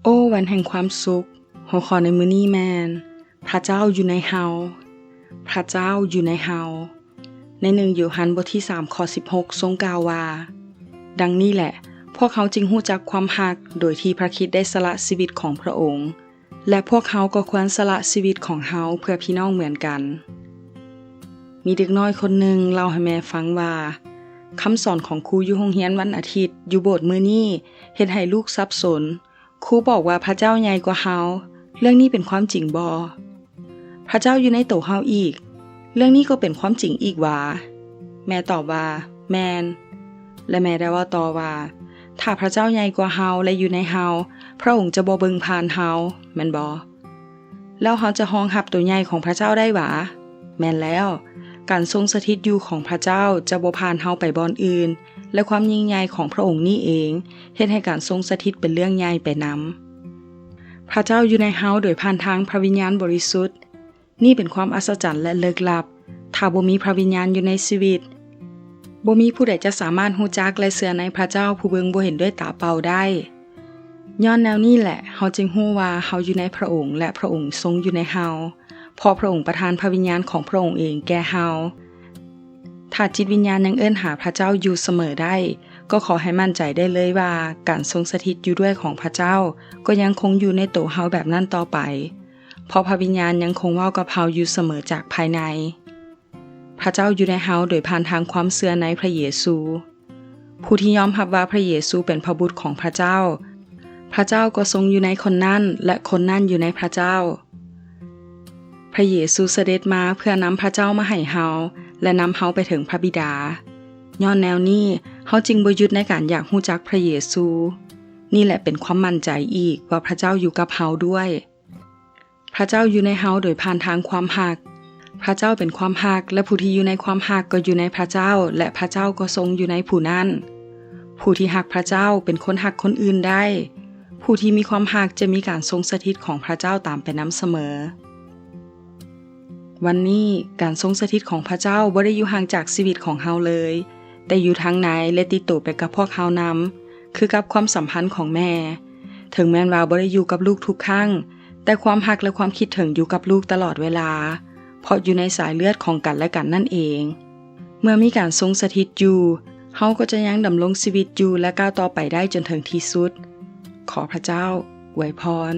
ໂອ້ ວັນແຫ່ງຄວາມສຸກ. ຫົວຂໍ້ໃນມື້ນີ້ແມ່ນ ພະເຈົ້າຢູ່ໃນເຮົາ. ພະເຈົ້າຢູ່ໃນເຮົາ. ໃນໜຶ່ງໂຢຮັນບົດທີສາມ ຂໍ້ສິບຫົກ ຊົງກ່າວວ່າ, ດັ່ງນີ້ແຫຼະ, ພວກເຮົາຈຶ່ງຮູ້ຈັກຄວາມຮັກ ໂດຍທີ່ພະຄຣິດໄດ້ສະຫຼະຊີວິດຂອງພະອົງ, ແລະ ພວກເຮົາກໍຄວນສະຫຼະຊີວິດຂອງເຮົາເພື່ອພີ່ນ້ອງເໝືອນກັນ. ມີເດັກນ້ອຍຄົນໜຶ່ງເລົ່າໃຫ້ແມ່ຟັງວ່າ, ຄຳສອນຂອງຄູຢູ່ໂຮງຮຽນວັນອາທິດຢູ່ໂບດມື້ນີ້ເຮັດໃຫ້ລູກສັບສົນ. ຄູບອກວ່າພະເຈົ້າໃຫຍ່ກວ່າເຮົາ. ເລື່ອງນີ້ເປັນຄວາມຈິງບໍ່? ພະເຈົ້າຢູ່ໃນໂຕເຮົາອີກ. ເລື່ອງນີ້ກໍເປັນຄວາມຈິງອີກຫວາ? ແມ່ຕອບວ່າ, ແມ່ນ. ແລະ ແມ່ໄດ້ເວົ້າຕໍ່ວ່າ, ຖ້າພະເຈົ້າໃຫຍ່ກວ່າເຮົາ ແລະ ຢູ່ໃນເຮົາ, ພະອົງຈະບໍ່ເບິ່ງຜ່ານເຮົາ, ແມ່ນບໍ່? ແລ້ວເຮົາຈະຮອງຮັບໂຕໃຫຍ່ຂອງພະເຈົ້າໄດ້ຫວາ? ແມ່ນແລ້ວ. ການຊົງສະຖິດຢູ່ຂອງພະເຈົ້າຈະບໍ່ຜ່ານເຮົາໄປບ່ອນອື່ນ, ແລະ ຄວາມຍິ່ງໃຫຍ່ຂອງພະອົງນີ້ເອງ ເຮັດໃຫ້ການຊົງສະຖິດເປັນເລື່ອງໃຫຍ່ໄປນຳ. ພະເຈົ້າຢູ່ໃນເຮົາໂດຍຜ່ານທາງພະວິນຍານບໍລິສຸດ. ນີ້ເປັນຄວາມອັດສະຈັນ ແລະ ເລິກລັບ. ຖ້າບໍ່ມີພະວິນຍານຢູ່ໃນຊີວິດ, ບໍ່ມີຜູ້ໃດຈະສາມາດຮູ້ຈັກ ແລະ ເຊື່ອໃນພະເຈົ້າຜູ້ເບິ່ງບໍ່ເຫັນດ້ວຍຕາເປົ່າໄດ້. ຍ້ອນແນວນີ້ແຫຼະ, ເຮົາຈຶ່ງຮູ້ວ່າເຮົາຢູ່ໃນພະອົງ ແລະ ພະອົງຊົງຢູ່ໃນເຮົາ, ເພາະພະອົງປະທານພະວິນຍານຂອງພະອົງເອງແກ່ເຮົາ. ຖ້າຈິດວິນຍານຍັງເອີ້ນຫາພະເຈົ້າຢູ່ສະເໝີໄດ້, ກໍຂໍໃຫ້ໝັ້ນໃຈໄດ້ເລີຍວ່າ ການຊົງສະຖິດຢູ່ດ້ວຍຂອງພະເຈົ້າກໍຍັງຄົງຢູ່ໃນໂຕເຮົາແບບນັ້ນຕໍ່ໄປ, ເພາະພະວິນຍານຍັງຄົງເວົ້າກັບເຮົາຢູ່ສະເໝີຈາກພາຍໃນ. ພະເຈົ້າຢູ່ໃນເຮົາໂດຍຜ່ານທາງຄວາມເຊື່ອໃນພະເຢຊູ. ຜູ້ທີ່ຍອມຮັບວ່າພະເຢຊູເປັນພະບຸດຂອງພະເຈົ້າ, ພະເຈົ້າກໍຊົງຢູ່ໃນຄົນນັ້ນ ແລະ ຄົນນັ້ນຢູ່ໃນພະເຈົ້າ. ພະເຢຊູສະເດັດມາເພື່ອນຳພະເຈົ້າມາໃຫ້ເຮົາ ແລະ ນຳເຮົາໄປເຖິງພະບິດາ. ຍ້ອນແນວນີ້, ເຮົາຈຶ່ງບໍ່ຢຸດໃນການຢາກຮູ້ຈັກພະເຢຊູ. ນີ້ແຫຼະເປັນຄວາມໝັ້ນໃຈອີກວ່າພະເຈົ້າຢູ່ກັບເຮົາດ້ວຍ. ພະເຈົ້າຢູ່ໃນເຮົາໂດຍຜ່ານທາງຄວາມຮັກ. ພະເຈົ້າເປັນຄວາມຮັກ, ແລະ ຜູ້ທີ່ຢູ່ໃນຄວາມຮັກກໍຢູ່ໃນພະເຈົ້າ, ແລະ ພະເຈົ້າກໍຊົງຢູ່ໃນຜູ້ນັ້ນ. ຜູ້ທີ່ຮັກພະເຈົ້າເປັນຄົນຮັກຄົນອື່ນໄດ້. ຜູ້ທີ່ມີຄວາມຮັກຈະມີການຊົງສະຖິດຂອງພະເຈົ້າຕາມໄປນຳສະເໝີ. ວັນນີ້, ການຊົງສະຖິດຂອງພະເຈົ້າບໍ່ໄດ້ຢູ່ຫ່າງຈາກຊີວິດຂອງເຮົາເລີຍ, ແຕ່ຢູ່ທາງໃນ ແລະ ຕິດໂຕໄປກັບພວກເຮົານຳ, ຄືກັບຄວາມສຳພັນຂອງແມ່. ເຖິງແມ່ນວ່າບໍ່ໄດ້ຢູ່ກັບລູກທຸກຄັ້ງ, ແຕ່ຄວາມຮັກ ແລະ ຄວາມຄິດເຖິງຢູ່ກັບລູກຕະຫຼອດເວລາ, ເພາະຢູ່ໃນສາຍເລືອດຂອງກັນ ແລະ ກັນນັ້ນເອງ. ເມື່ອມີການຊົງສະຖິດຢູ່, ເຮົາກໍຈະຍັງດຳລົງຊີວິດຢູ່ ແລະ ກ້າວຕໍ່ໄປໄດ້ຈົນເຖິງທີ່ສຸດ. ຂໍພະເຈົ້າອວຍພອນ.